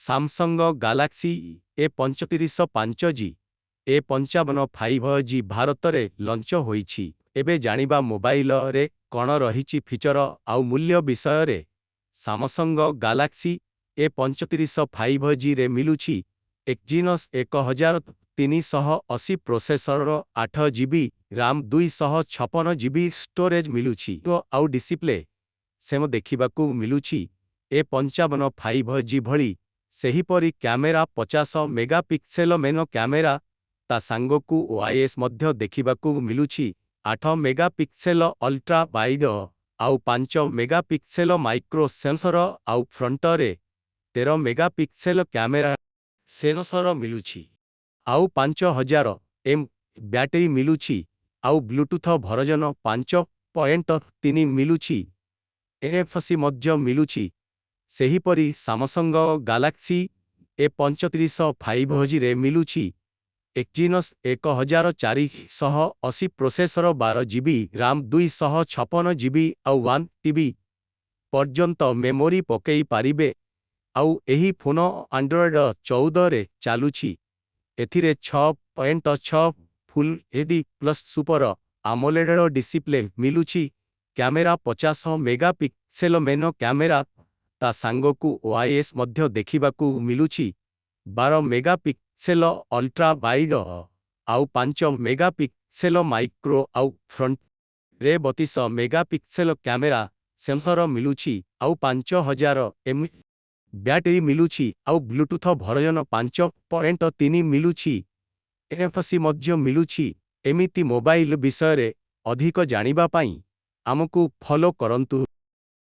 Samsung Galaxy ଏ 35 5G, ଏ 55 5G ଭାରତରେ launch ହୋଇଛି। ଏବେ ଜାଣିବା ମୋବାଇଲରେ କ'ଣ ରହିଛି ଫିଚର ଆଉ ମୂଲ୍ୟ ବିଷୟରେ। ସାମସଙ୍ଗ ଗାଲାକ୍ସି ଏ 35 5Gରେ ମିଳୁଛି ଏକ୍ଜିନସ୍ 1380 processor, 8 GB RAM, 256 GB storage ମିଳୁଛି ଆଉ ଡିସପ୍ଲେ ସେମ ଦେଖିବାକୁ ମିଳୁଛି ଏ 55 5G ଭଳି। ସେହିପରି କ୍ୟାମେରା 50 ମେଗାପିକ୍ସେଲ ମେନ କ୍ୟାମେରା, ତା ସାଙ୍ଗକୁ ଓଆଇଏସ୍ ମଧ୍ୟ ଦେଖିବାକୁ ମିଳୁଛି। 8 ମେଗାପିକ୍ସେଲ ଅଲ୍ଟ୍ରା ୱାଇଡ ଆଉ 5 ମେଗାପିକ୍ସେଲ ମାକ୍ରୋ ସେନ୍ସର ଆଉ ଫ୍ରଣ୍ଟରେ 13 ମେଗାପିକ୍ସେଲ କ୍ୟାମେରା ସେନ୍ସର ମିଳୁଛି। ଆଉ 5000 ଏମ୍ ବ୍ୟାଟେରୀ ମିଳୁଛି ଆଉ ବ୍ଲୁଟୁଥ ଭରଜନ 5.3 ମିଳୁଛି। ଏନ୍ଏଫସି ମଧ୍ୟ ମିଳୁଛି। ସେହିପରି ସାମସଙ୍ଗ ଗାଲାକ୍ସି ଏ 35 5Gରେ ମିଳୁଛି ଏକ୍ଜିନସ୍ 1480 ପ୍ରୋସେସର, 12 ଜିବି ରାମ୍, 256 ଜିବି ଆଉ 1 ଟିବି ପର୍ଯ୍ୟନ୍ତ ମେମୋରି ପକେଇ ପାରିବେ। ଆଉ ଏହି ଫୋନ ଆଣ୍ଡ୍ରଏଡ 14ରେ ଚାଲୁଛି। ଏଥିରେ 6.6 ଫୁଲ୍ HD+ super AMOLED display ମିଳୁଛି। କ୍ୟାମେରା 50 ମେଗାପିକ୍ସେଲ ମେନ କ୍ୟାମେରା, ତା ସାଙ୍ଗକୁ ଓଆଇଏସ୍ ମଧ୍ୟ ଦେଖିବାକୁ ମିଳୁଛି। 12 ମେଗାପିକ୍ସେଲ ଅଲ୍ଟ୍ରା ୱାଇଡ ଆଉ 5 ମେଗାପିକ୍ସେଲ ମାକ୍ରୋ ଆଉ ଫ୍ରଣ୍ଟରେ 32 ମେଗାପିକ୍ସେଲ କ୍ୟାମେରା ସେନ୍ସର ମିଳୁଛି। ଆଉ 5000 ଏମ୍ ବ୍ୟାଟେରୀ ମିଳୁଛି ଆଉ ବ୍ଲୁଟୁଥ ଭରଜନ 5.3 ମିଳୁଛି। ଏନ୍ଏଫସି ମଧ୍ୟ ମିଳୁଛି। ଏମିତି ମୋବାଇଲ ବିଷୟରେ ଅଧିକ ଜାଣିବା ପାଇଁ ଆମକୁ ଫଲୋ କରନ୍ତୁ।